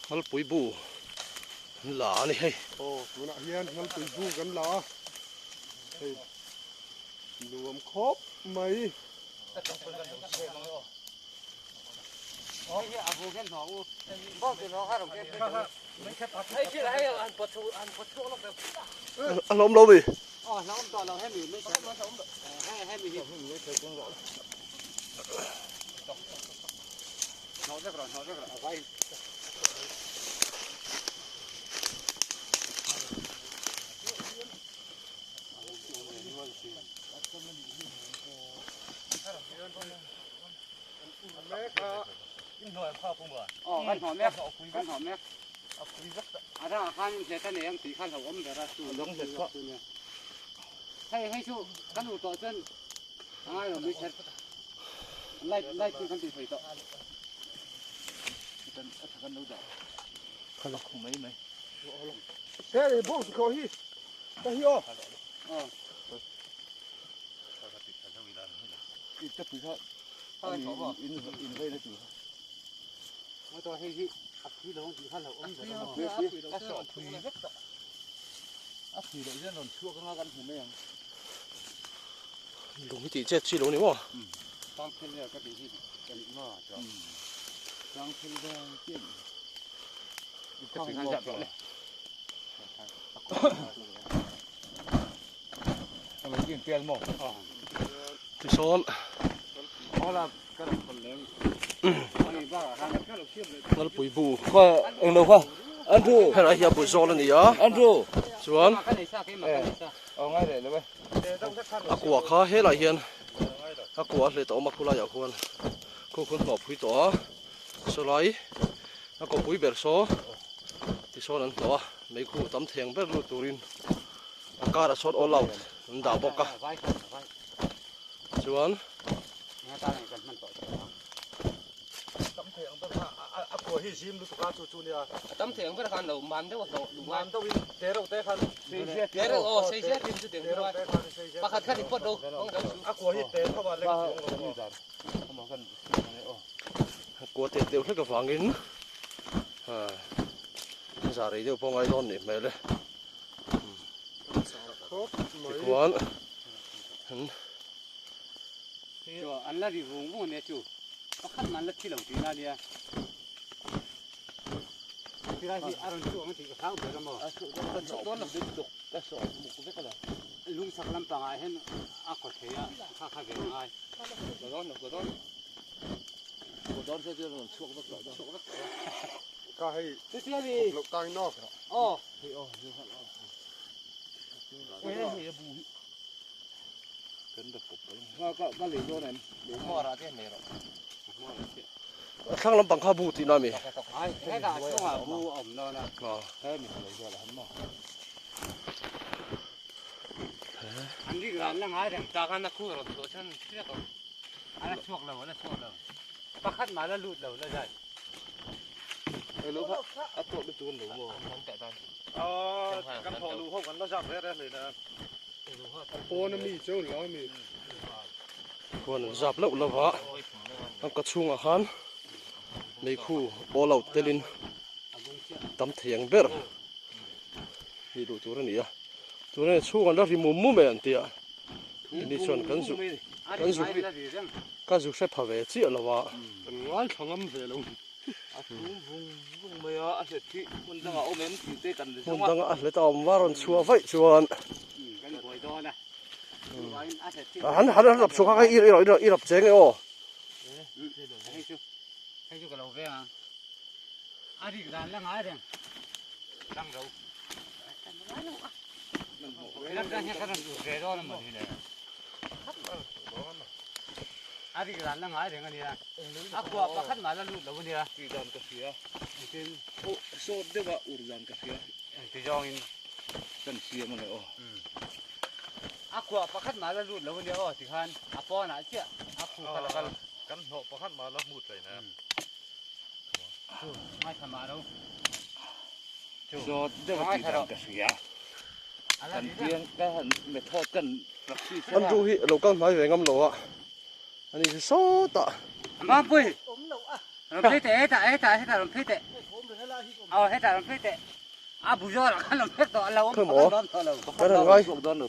Ngalpui bu an la a ni hei. Aw tunah hian Ngalpui bu kan la a, hei nuam khawp mai. A hlawm lo mi? Lung hi tih chet chi lo ni maw? Tisawn Ngalpui bu helai hi a bu zawl a ni a chuan a kua kha helai hian a kua a hlet a awm a khulaiah khuan khu khu an hnawh phui tawh a sawlai a kawpui ber saw tisawn an hnawh a meikhu tam theng ber lut turin a karah sawn all out an dah bawk a chuan kua teh deuh hlek avangin za rei deuh pawh ngai dawn nih hmel e. Tichuan an la ri vung vung ania chu pakhat man la thi lo tihna ania tilai hi a rawn chhuak ang tih ka hlau ber a maw lungchak lampangah hian a kaw thei a kha kha ve ngai Ka hei loh tang in aw. A thlang lampang kha bu tihna a mi? Kan thawh luh ho kan la zap reh reh hle na. Pawn a mi cheu lo a mi. Khuan an zap loh lo va, an ka chhungah khan meikhu all out telin tam thei ang ber hi duh tur a ni a. Tunah chhung an la ri mum mum e an ti a, ni chuan kan zu kan zu ka zu hre pha ve chiah lo a. Kan ngaithla ngam ve lo. A tum vung vung mai a, a hlet hi hmun dangah a awm em tih te kan Hmun dangah a hlet a awm va rawn chhuah vaih chuan. Han han rap chhuak a i i rap cheng e aw. Hei chu ka lo veng ang. A rik dan la ngai reng. Dang ro. Lam dan hian ka rawn lut ve dawn a maw ni le. A rik dan la ngai reng a nia. A kua pakhat mah la lut lo a nia. Tih dan ka hria. Engtin? Aw sawt deuh a ur dan ka hria. Engti zawngin? Kan siam a ni aw. A kua pakhat mah la lut lo a nia aw tikhan a pawnah chiah a khu kha la kal. Kan hnawh pakhat mah la hmut hlei na. Chu ngaithla mah ro. Chu Zawt deuh a tih dan ka hria. Kan piang ka han method kan practice a. Andrew hi lo kal hnai ve ngam lo a. Ani chu sawtah. Mapui. Rawn phei teh hetah hetah hetah rawn phei teh. Aw hetah rawn phei teh. A bu zawrah khan rawn phek tawh a lo awm Khawi maw? dawn tawh lo. Kan rawn ngai.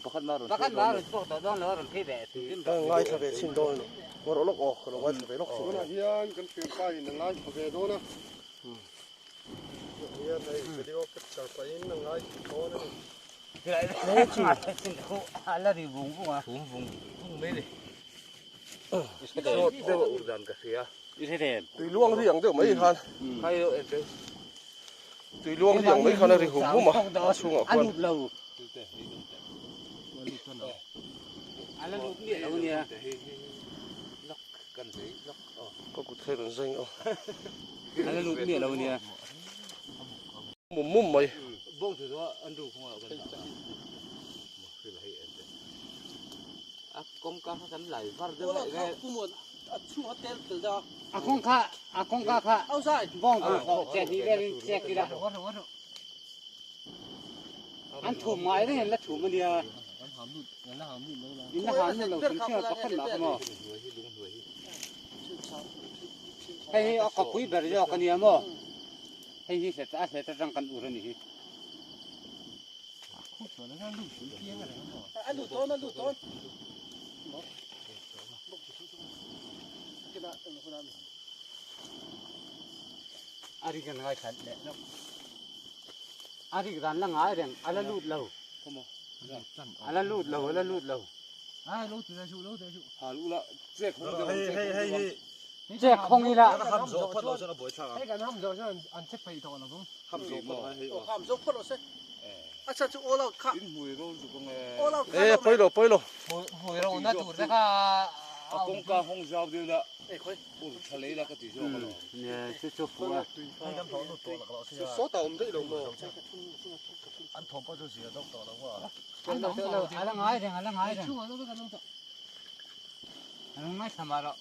Pakhat mah rawn Pakhat mah rawn chhuak tawh dawn lo a rawn phei ve Kan rawn ngaithla ve chhin dawn a ni. Ngaw rawh lawk aw, ka lo ngaithla ve lawk chhin Tunah hian kan thianpa in a ngaithla ve dawn a. Tunah hian hei video capture pahin a ngaithla dawn a ni. A la ri vung vung a. Vung vung vung mai ni. Sawt deuh a ur dan ka hria. I hre em? Tui luang ri ang deuh mai khan. Tui luang ri ang mai khan a ri hum hum a, a chhungah A khuan. lut lo. A la lut miah lo nia. Ka kut kha i rawn zeng aw. A la lut miah lo nia. Mum mum mai. A kawng kha a kawngka kha bawng tur pawh che hnih velin chek ila an thum ngai reng in la thum ania in la ham lut lo hrim hrim a pakhat mah kha maw hei hi a khawpui ber zawk ania maw hei hi a hlet atang kan ur ani hi. A ri kan ngai khat leh lawk. A rik dan la ngai reng a la lut lo. A la lut lo a la lut lo. Chek khawng ila. E pawi lo pawi lo. Sawtah awm daih lo maw? A la ngai reng a la ngai reng. A la ngai thla mah lo.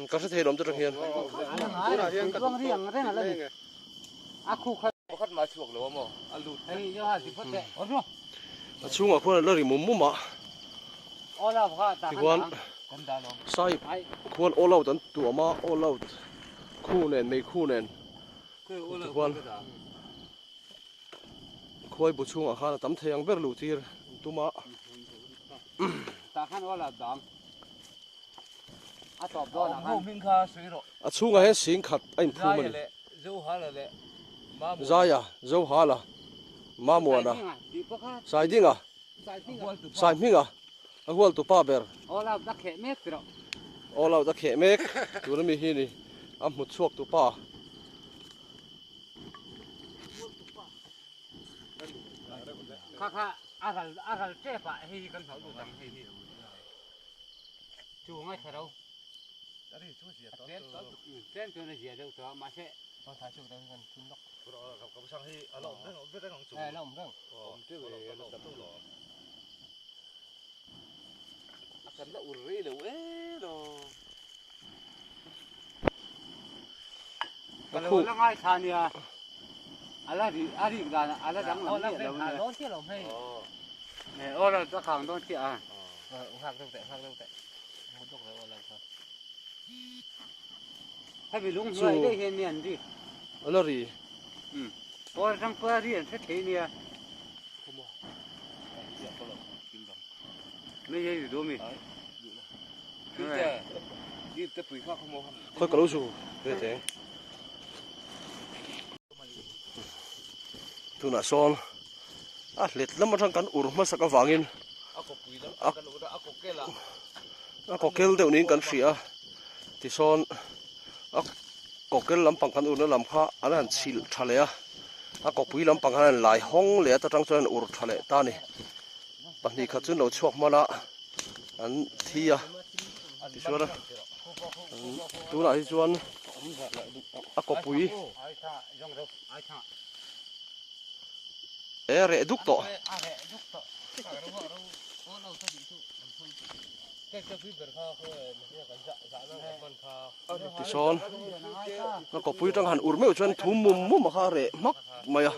Ka hre thei lo awm te tang hian. A la ngai reng tui luang ri ang reng a la ni. A khu kha. Pakhat mah a chhuak lo a maw? A lut. Hei yo ha ti phawt teh. A chhungah khuan a la ri mum mum a. Tichuan sahip khuan all out an tuam a, all out khu nen mei khu nen tichuan khuai bu chhungah khan a tam thei ang ber luh tir an tum a. A chhungah hian sing khat a inphum a ni. Zaia, Zohala, Mamuana, Saidinga, Saihminga, a hualtu pa ber. All out a kheh mek tiraw. All out a kheh mek tuna mi hi ni a hmu chhuak tu pa. Kha kha a ral a ral tep ah hei hi kan hlauh lut ang hei hi. Chu ngai thla ro. Tlem chuan a zia deuh tawh a mahse. Ka lo la ngai thla nia. A la ri a rik dan a la danglam miah lo nia. Aw la ka khang dawn chiah a. Hemi lung hnuai daih hian mi an ri. A la ri. Pawl atang pawh a ri an hre thei nia. Mai hei ri duh mi. Khawi ka lo zu ve teng. Tunah sawn a hlet lam atang kan ur hmasak avangin a kawkel deuh niin kan hria a tisawn a kawkel lampang kan urna lam kha an han chhilh tha leh a a kawpui lampang khan an lai hawng leh a ta tang chuan an ur tha leh ta a ni pahnih khat chu an lo chhuak hman a an thi a tichuan tunah hi chuan a kawpui e reh duk tawh. Tisawn a kawpui atang han ur meuh chuan thum mum mum a kha reh hmak mai a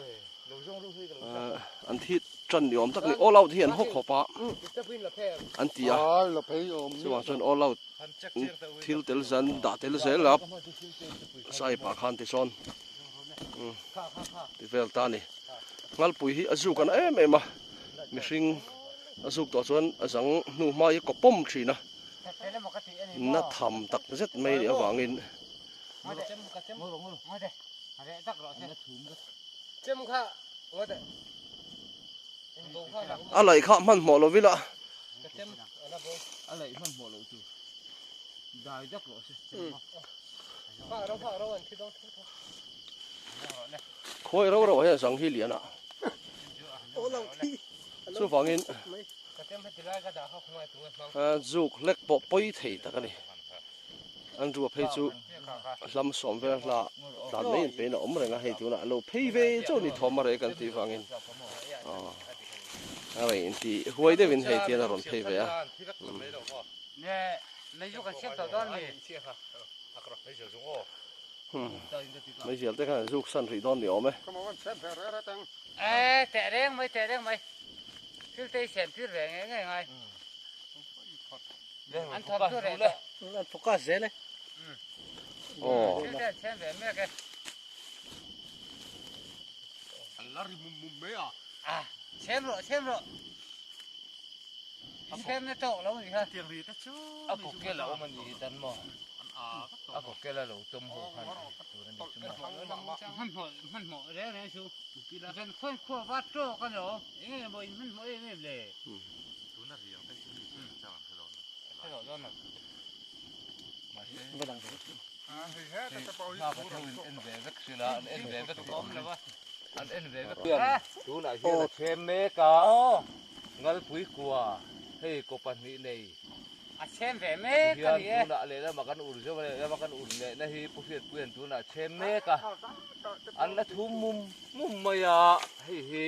an thi tan ni awm tak a ni all out hi an haw khawp a an ti a chuvang chuan all out thil tel zan dah tel zel a saiip ah khan tisawn. Ti vel ta a ni. Ngalpui hi a zuk a na em em a, mihring a zuk tawh chuan a zang hnu hma hi a kaw pawm thin a, na tham tak zet mai a nih avangin. A laih kha hmanhmawh lo ila. Khawi rau rauh hian zang hi lian a. Chuvangin zuk hlek pawh pawi thei tak a ni. An rua phei chu hlam sawm vel hla tlan mai in pein a awm reng a, hei tunah a lo phei ve chauh ni thawm a rei kan tih vangin a rei inti huai deuhin hei tian a rawn phei ve a. Meizial te khan an zuk san rih dawn ni awm e. An thawm chu reh tawh. An focus zel e. Aw. Thil te an siam ve mek e. An la ri mum mum mai a. A, siam rawh, siam rawh. I siam na tawk lo ni kha. Tiang ri te chu. A kawkel a awm a ni dan maw? A kawkel a lo tawm ho khan tur a ni chu maw? Hmanhmawh, hmanhmawh reng reng chu. Zan khawn khua va tawk a lo. Eng nge maw in hmanhmawh em em le? Tuna ri ang te chu mi chu chang an hre dawn lo. Hre lo dawn lo. Hna ka tho in en ve vek sila an en ve vek awm lo a an en ve vek tunah hian a chhem mek a ngalpui kua hei kaw pahnih nei a chhem ve mek a ni e tunah lehlamah kan ur zeuh a lehlamah kan ur lehna hi Pu Hriatpuia'n tunah a chhem mek a an la thum mum mum mai a hei hi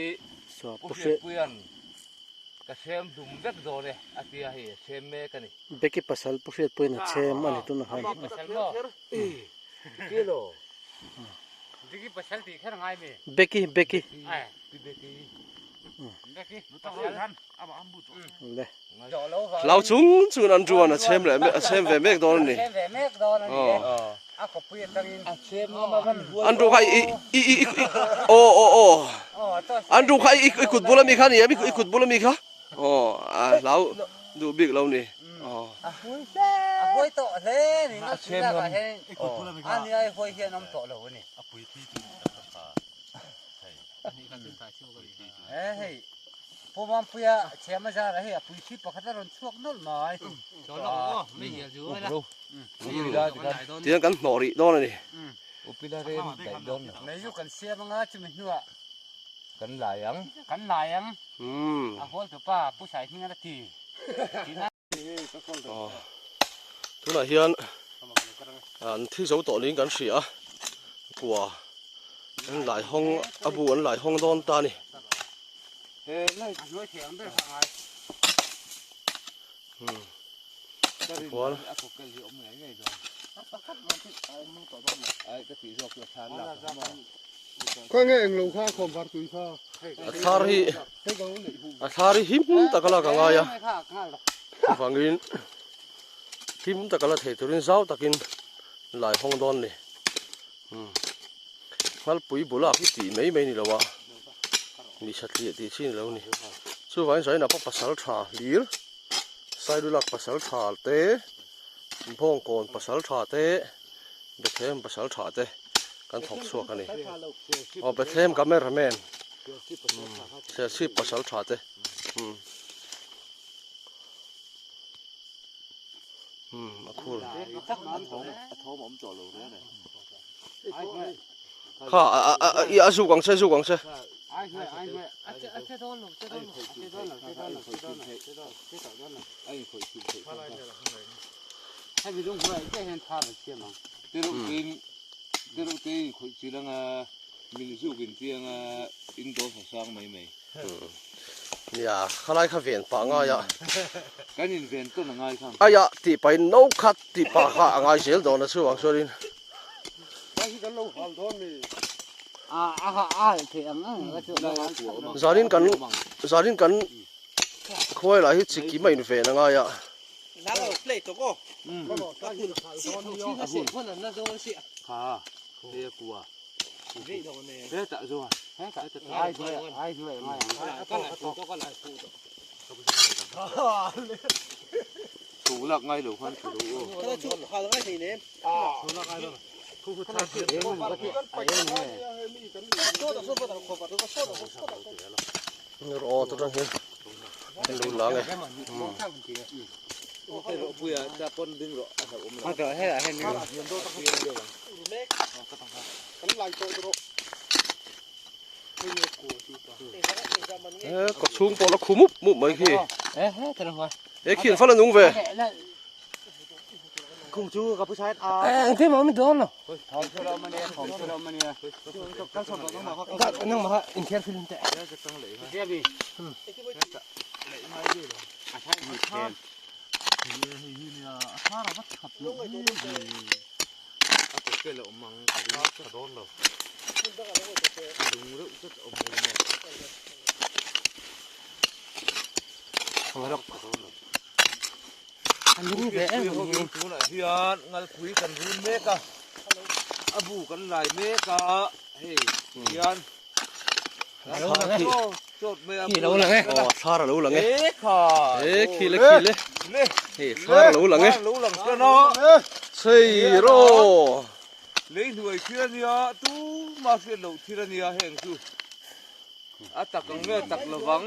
Pu Hriatpuia'n Ka chhem hlum vek dawn e, a ti a, hei a chhem mek a ni. Becky pasal Pu Hriatpuiin a chhem a ni tunah khan. Becky pasal maw? Kilo. Becky pasal tih kher ngai mi? Becky, Becky. Pi Becky. Becky pasal. Le. Hlau chung chung an ruan a chhem leh a chhem ve mek dawn a ni. A chhem ve mek dawn a ni e. A khawpui atangin. A chhem ngam a van huai. An ru kha i i i i aw aw aw. An ru kha i kut bul ami kha ni em i kut bul ami kha. Aw a hlau duh bik lo ni. Aw. A huai hle. A huai tawh hle ni. A chhem ngam. I kut bul ami kha. A ni ai huai hian awm tawh lo a ni. A pui thi chu a tha. Hei. He hei. Pu Mampuia chhem a zar a hei a pui thi pakhat a rawn chhuak nawlh mai. Tiang kan hnawh rih dawn a ni. Upila rem daih dawn lo. Mei chu kan siam anga chumi hnuah kan lai ang. Kan lai ang. A hawl tupa Pu Saihminga la ti. Tunah hian an thi zo tawh niin kan hria a, kua an lai hawng a bu an lai hawng dawn ta a ni. Khual Khawi nge englo kha khawm var tui kha. A thar hi a thar hi him tak a lak a ngai a chuvangin him tak a la thei turin zau takin lai hawng dawn a ni Nghalpui bula khi tih mai mai ni lo a mi satliah tih chi ni lo a ni chuvangin zainah pawh pasal tha hlir Sailulak pasal tha te Bawngkawn pasal tha te Bethlehem pasal tha te kan thawk chhuak a ni. Aw Bethlehem cameraman Serchhip pasal tha te a khur kha a zuk ang che zuk ang che. Nia khalai kha ven pah ngai a. Kan in ven tawn a ngai kha. Aia tih pahin no khat tih pah kha a ngai zel dawn a chuvang chuanin. Zanin kan zanin kan khuai lah hi chi kim a in ven a ngai a. Chhuk lak ngai lo khan thu lo aw. Aw ta tang hian kan lo lang e. He ka chhung pawh la khu mup mup mai khi. He khi an fal a nung ve. Tunah hian ngalpui kan run mek a, a bu kan lai mek a, hei hian Aw thlar a lo lang e, e khi le khi le, hei thlar a lo lang e, chei rawh. Lei hnuai thil a nia, tuma hriat loh thil a nia heng chu a tak ang nge tak lovang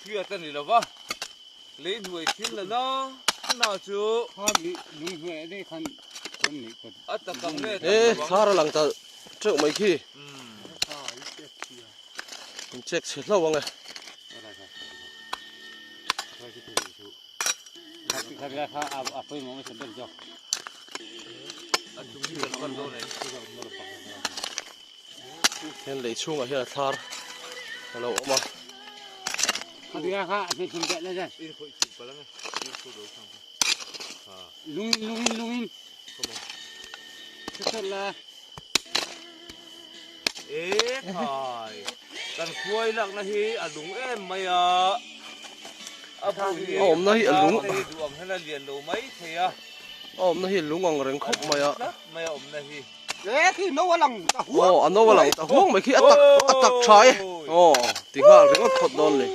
hriat a ni lova. Lei hnuai thil la na na chu a tak ang nge tak E lovang. thlar a lang ta teuh mai khi. In check chhe hlauh ang e. Hian lei chhungah hian a thlar a lo awm a. E khai kan khuai lakna hi a lung em mai a a bu hi A awmna hi a lung duh ang hian a lian lo mai thei a a awmna hi lung ang reng khawp mai a tlat mai a awmna hi aw a no a lang ta huang mai khi a tak a tak tha e aw ti nghal ringawt phawt dawn ni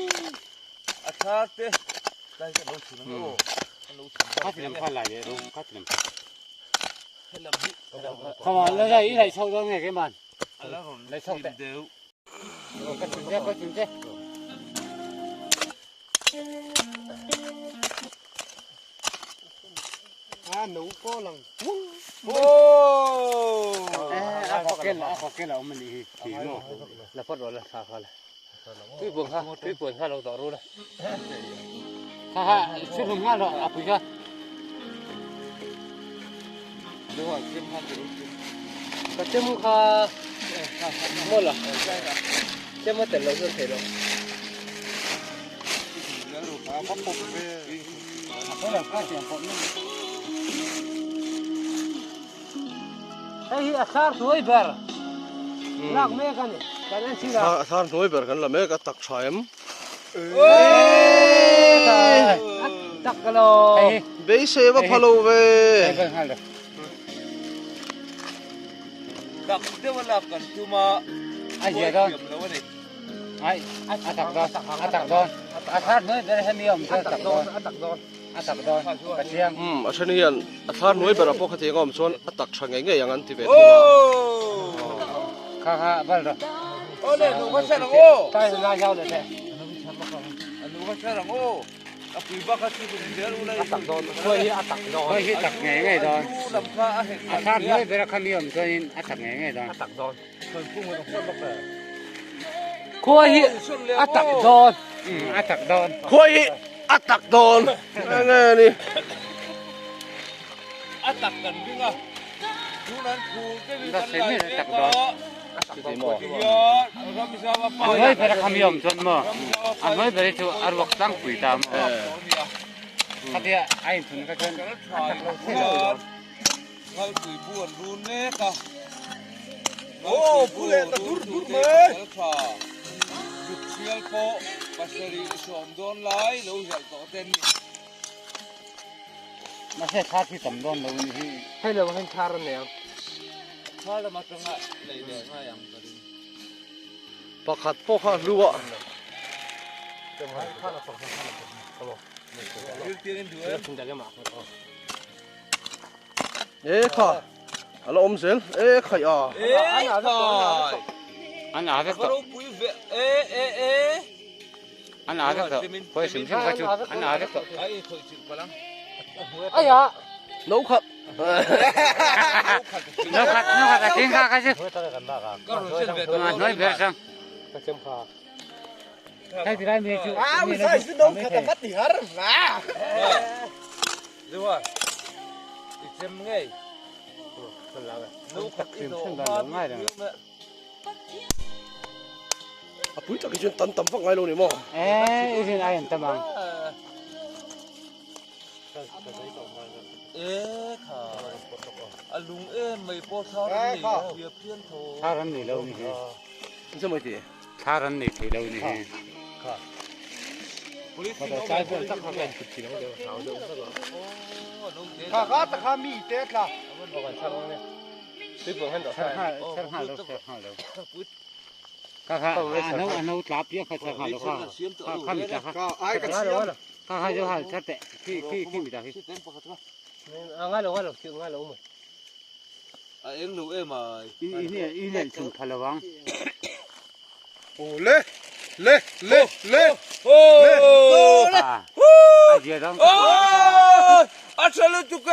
a thar te tlai kan lo chhun ang aw kan lo chhun a la rawn chhim deuh A thar hnuai ber kan la mek a tak tha em beisei va pha lo ve tak deuh a lak kan tum a khuai thiam lo a ni umm a then hian a thar hnuai berah pawh khatiang a awm chuan a tak tha ngei ngei ang an ti ve thung a. Khuai hi a tak dawn enge ni. A tak kan ring a tun an phur deuhin kan lai mek a tihian Ramzama pa Ngalpui bu an run mek a Ngalpui bu run tu te pasal tha Zukchhial pawh pasarih sawm dawn lai lo zalh tawh te an ni. Imphal lam atanga lei leh ngai ang ka ring. Pakhat pawh kha a hlu a. E kha a la awm zel e khai a. E khai. An a vek tawh. Ropui ve e e e. An a vek tawh. Khawi hrim hrim kha chu an a vek tawh. Ai khawi chilh palang. Aya no khat. No khat no khat a thing kha kha chu. A hnuai ber sang. Hei ti lai mi chu. A mi sai chu no khat a vat ti har va. Zewa. I chem ngei. No khat i no ma ngai. A pui tak hi chuan tan tam vak ngai lo ni maw? Eh, i rin ai an tam ang. Eh kha. A lung em mai pawh thar an nei lo hi a phian tho. Thar an nei lo ni hi. Engche mai ti? Thar an nei thei lo ni hi. Kha. Kha kha ta kha mi te tla. A eng lo em ai. Aw le le le le A tha lutuk e.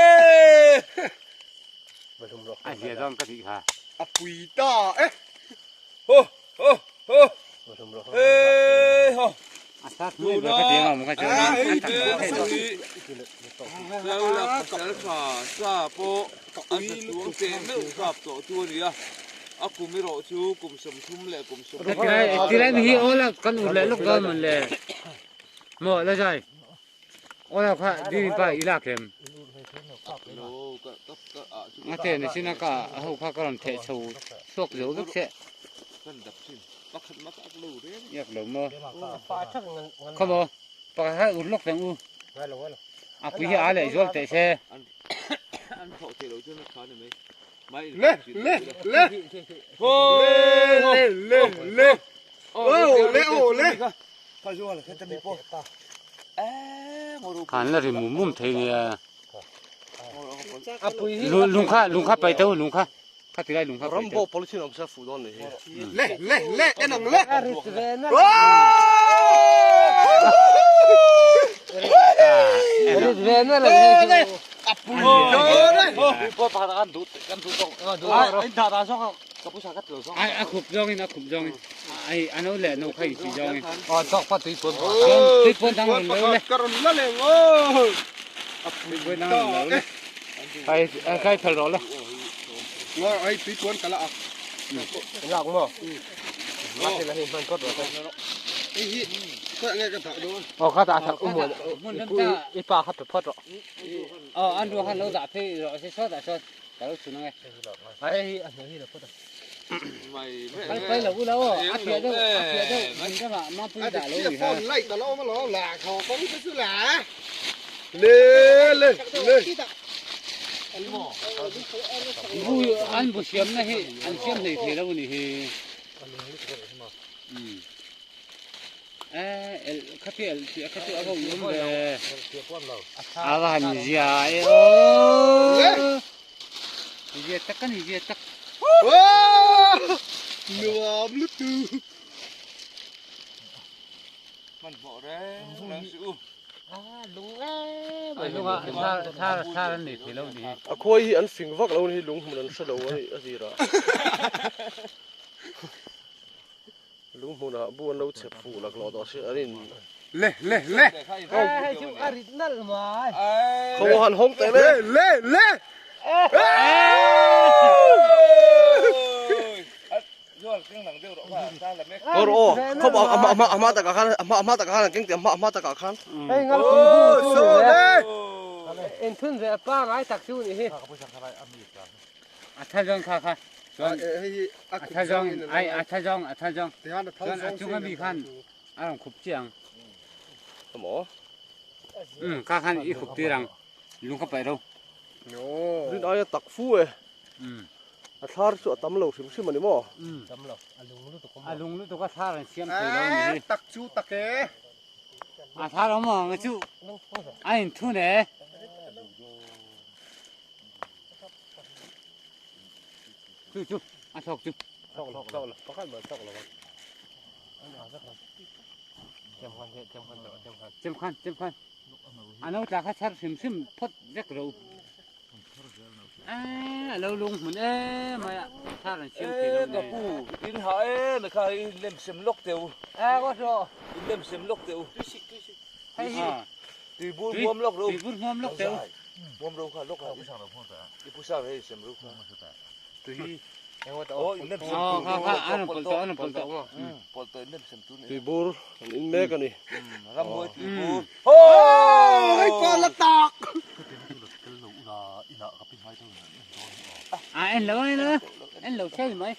A zia dawn ka tih kha. A pui ta e. Ho ho ho. Hey ho. A sat hnuai ber ka ti ang awm kha chuan an tak hmuh theih loh. Hlo la pasal tha sa pawh a za chuang teh meuh kap tawh tu a ni a. A kum erawh chu kum 30 leh kum 30. Tilai mi hi all out kan ur leh lawk dawn mawn le. Maw la zai. All out kha ding pa i lak em. Ngate ni sin a ka a ho kha ka rawn theh chho chhuak zo vek che. Yak lo maw. Khaw maw pakhat kha ur lawk tang u. A pui hi a leh zual teh se. Le le le. Le le le. Oh le oh le. Khan la ri mum mum thei nia. Lung kha lung kha pai teu lung kha kha ti lai lung kha pai teu. Rambo polythene awm se fuh dawn ni hi. Le le le en ang le. Ai a khup zawng in a khup zawng in ai a no leh no kha in si zawng in. Tui pawn dang rawn lo le. Ka rawn la leng aw. Tui pawn dang rawn lo le. Ai kai phal rawh le. Nga ai tui pawn ka la a. Lak maw? Hei hi khawiah nge ka dah dawn? Aw kha dah sak u muan i pa kha pe phawt rawh. Aw an ruah khan lo dah phei rawh se sawtah sawn ka lo chhun ang e. Ai hi a hnuai hi lo phawt ang. Pai pai lo u lo aw a phiah deuh a phiah deuh hmun ramah mapui dah lo ni ha. Phone light a lo awm alawm la khaw kawng te chu la. Le le le. Bu an bu siamna hi an siam hlei thei lo a ni hi. Eh el kha chu el kha chu a va awm ve. A va han zia e aw. Zia tak a ni zia tak. Nuam lutuk. Hmanhmawh reng reng si u. A khuai hi an fing vak lo a ni hi lung hmun an hre lo a ni a zirah. Lung hmunah bu an lo chep fuh laklawh tawh si an in. Le le le. Hei chu a rit nalh mai. Khaw han hawng teh le. Le le. Aw rawh aw khawp a hma a hma takah khan a hma takah khan an keng teh a hma a hma takah khan. Hei ngal pui bu chu ni e. Inthun ve a pangai tak chu ni hi. A tha zawng kha kha chuan a tha zawng ai a tha zawng a tha zawng chuan a chunga mi khan a rawn khup chiang. Emaw. Um kha khan i khup tir ang lung kha paih ro. Rin aia tak fu e. Um. A thlar chu a tam lo hrim hrim a ni maw? Tam lo, a lung lutuk a maw? A lung lutuk a thlar an siam thei lo a ni hi. Tak chu tak e. A thlar awm ang chu a inthun e. Chu chu a thawk chu. Thawk lo, thawk lo, pakhat mah thawk lo a. Chem khan, chem khan. A no tla kha chhar hrim hrim phawt vek ro. A lo lung hmun em mai a, thar an siam thei lo nen. Ka pu, in ha em kha in lem sem lawk teh u. A ka hria. In lem sem lawk teh u. Hei hi. Tui bur hmuam lawk ro. Tui bur hmuam lawk teh u. Hmuam ro kha lawk a. I pu sang hei sem ro kha. Tui. Oh, in lem sem tu. Kha kha an pawlh tawh an pawlh tawh. Pawlh tawh in lem sem tu ni. Tui bur an in mek a ni. Ramhuai tui bur. Hei pa la tak. A en lo en lo en lo thei mai.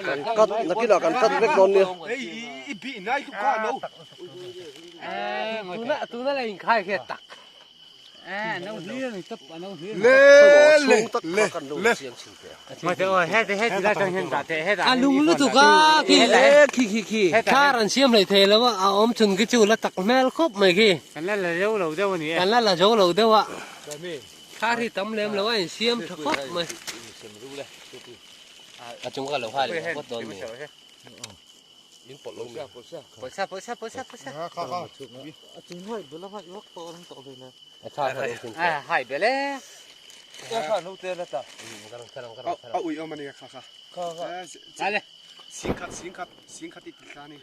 Kan cut nakinah kan cut vek dawn nia. Hei i bih nai tu kha no. Tuna tuna la in khai khiat tak. Le le le A lung lutuk a khi khi khi khi thar an siam hlei thei lo a a awm chhun khi chu la tak hmel khawp mai khi kan la la zo lo deuh a ni e kan la la zo lo deuh a thar hi tam lem lo a insiam tha khawp mai a chung ka lo hai leh phawt dawn ni. In pawlh lo mi. Pawlsa pawlsa pawlsa pawlsa. Kha kha. A chung hai bel a hai vak tawh an tawh ve na. A tha kha in a hai bel e. Ka kha no te la ta. A ui awm a ni kha kha. Kha kha. Ale. Singkhat singkhat singkhat i ti thla ni.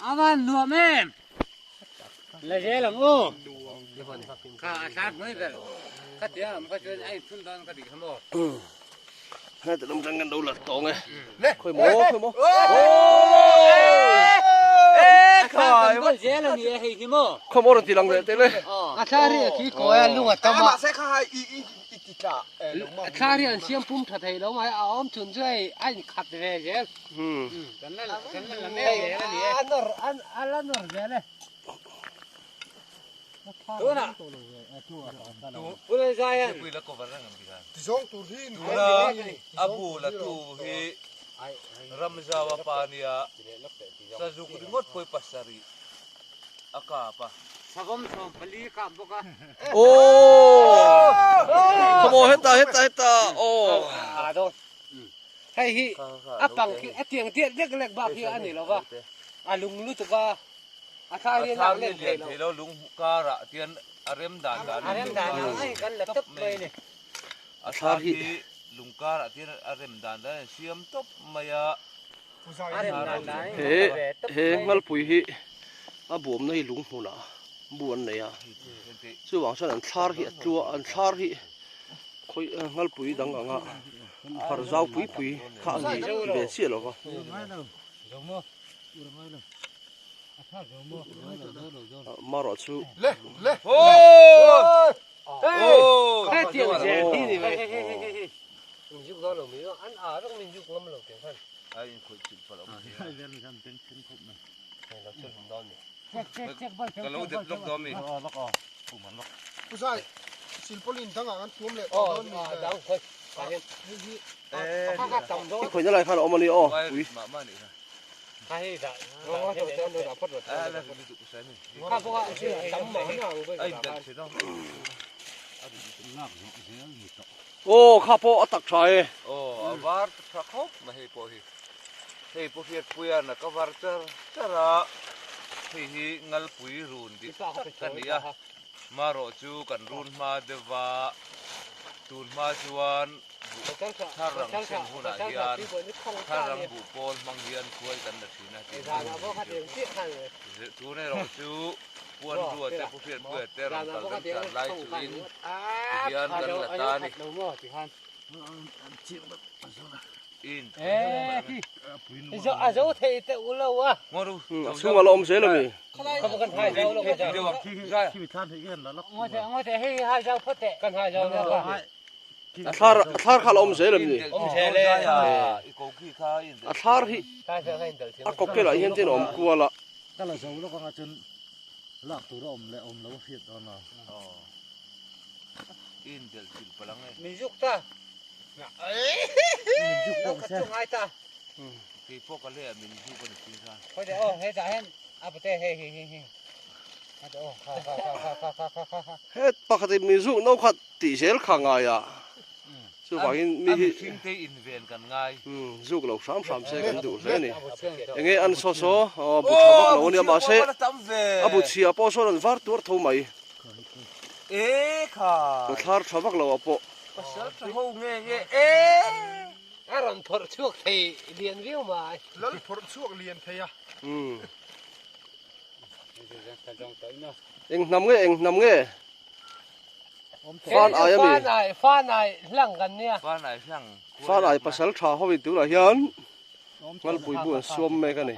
Aman nuam em. La zel ang u. Kha a thlar hnuai ber. Kha tia am kha chuan a inthun dawn ka tih kha maw. Heta lam tang kan lo la tawng e. Khawi maw khawi maw. A thlar kan bawl zel a ni e hei hi maw. Khawi maw rawn ti lang leh teh le. A thlar hi a khi kawi a lung a tam a. Mahse kha hai i i i ti tla. A thlar hi an siam pum tha thei lo mai a awm chhun chu hei a inkhat ve zel. Kan la kan la la mek zel a ni e. A nawr a la nawr zel e. Tuna Pulai zai an. Tizawng tur hi Tuna a bu la tu hi Ramzawa pa nia sazuk ringawt pawh hi pasarih a kap a. Savawm 14 kap bawk a. Aww Come on heta heta heta aww. Hei hi a pang khi a tiang diak lek lek bak hi a ni lo va a lung lutuk a. A thar hi a lian thei lo lung karah tian a rem dan dan a rem dan ang ai kan la tawp mai ni. A thar hi lung karah tian a rem dan dan an siam tawp mai a. A rem dan dan he he ngalpui hi a buamna hi lung hmunah bu an nei a chuvang chuan an thlar hi a tlua an thlar hi khawi ngalpui dang anga phar zau pui pui kha a ni ve chiah lo va. Marawh chu I khawihna lai khan a awm a ni aw pui. Aw kha pawh a tak tha e. Aw a var tha khawp mai hei pawh hi. Hei pawh Hriatpuia'n a cover char char a, hei hi Ngalpui run dik tak a ni a, marawh chu kan run hma deuh va, tun hma chuan Thar rang sen hunah hian thar rang buh pawl hmang hian khuai kan la thin a tih chu tun erawh chu puan rua te pu hriatpuia te rawn kal rem chan lai chuin tihian kan la ta a ni. In a zo thei te u lo a. A chhungah la awm zel a mi. Kan hai zo lo ka. A thlar a thlar kha la awm zel em ni? Awm zel e. A thlar hi a kawkel ah hian ten a awm kual a. Ka la zo lawk anga chuan lak tur a awm leh awm lo a hriat dawn a. I indelh chilh palh ang e. Min zuk ta. Min zuk pawh ka chu ngai ta. Kei pawh ka leh ah min zuk a ni chin khan. Khawi deh aw hetah hian a pute hei hi hi hi. A teh aw kha kha kha kha kha kha kha kha kha. Het pakhat in min zuk no khat tih zel kha ngai a. Chuvangin mi hi. A mihring te inven kan ngai. Zuk lo hram hram se kan duh hle a ni. Enge an saw saw aw bu tha vak lo a nia mahse a bu chhia pawh sawn an var tuar tho mai. E kha. Thlar tha vak lo ah pawh. Pasal tha ho nge nge e. A rawn phawrh chhuak thei lian viau mai. Lal phawrh chhuak lian thei a. Eng hnam nge eng hnam nge. Fan ai ami. Fan ai fan ai hlang kan nia. Fan ai hlang. Fan ai pasal tha ho in tunah hian Ngalpui bu an suam mek a ni.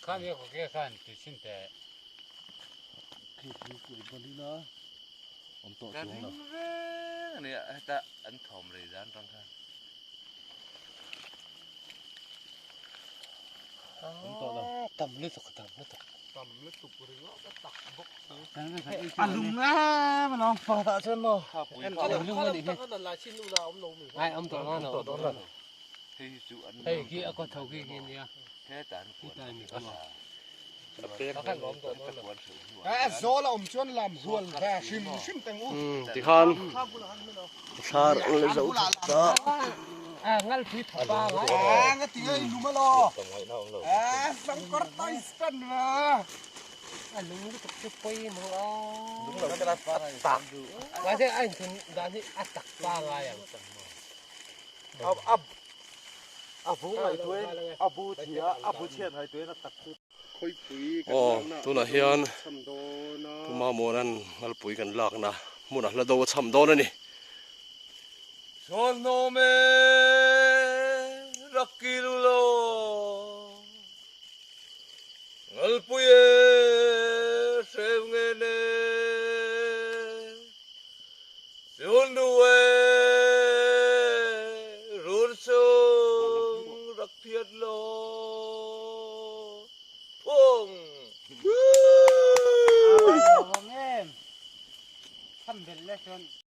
Ka ring reng a nia heta an thawm rei dan tang khan. Tam lutuk tam lutuk. Tam lutuk ringawt a tak bawk si. A lung em alawm pakhatah chuan maw. Ai awm tawh lo no. Hei hi chu an Hei khi a kaw tho khi khi nia. Heta an kuan Khi mi kha maw. A zawl a awm chuan lam hual ve hrim hrim teng u. Tikhan thlar an la zo ta. A ngalpui tha pa ngai. A nga ti ei lum alaw. A sangkar tai span va. A lung lutuk chu pawimawh a. Tak. Mahse a inthun dan hi a tak pa ngai ang. A bu ngaihtuahin a bu chhia a bu chhiat ngaihtuahin a tak chu. Aw tunah hian Pu Mamuana'n Ngalpui kan lakna hmunah hla do a cham dawn a ni. Chhawnhnawm e Rakilu lo Ngalpui e hreu nge ne Chunnu e run sung rak phiat lo phung. Tham bel le chuan.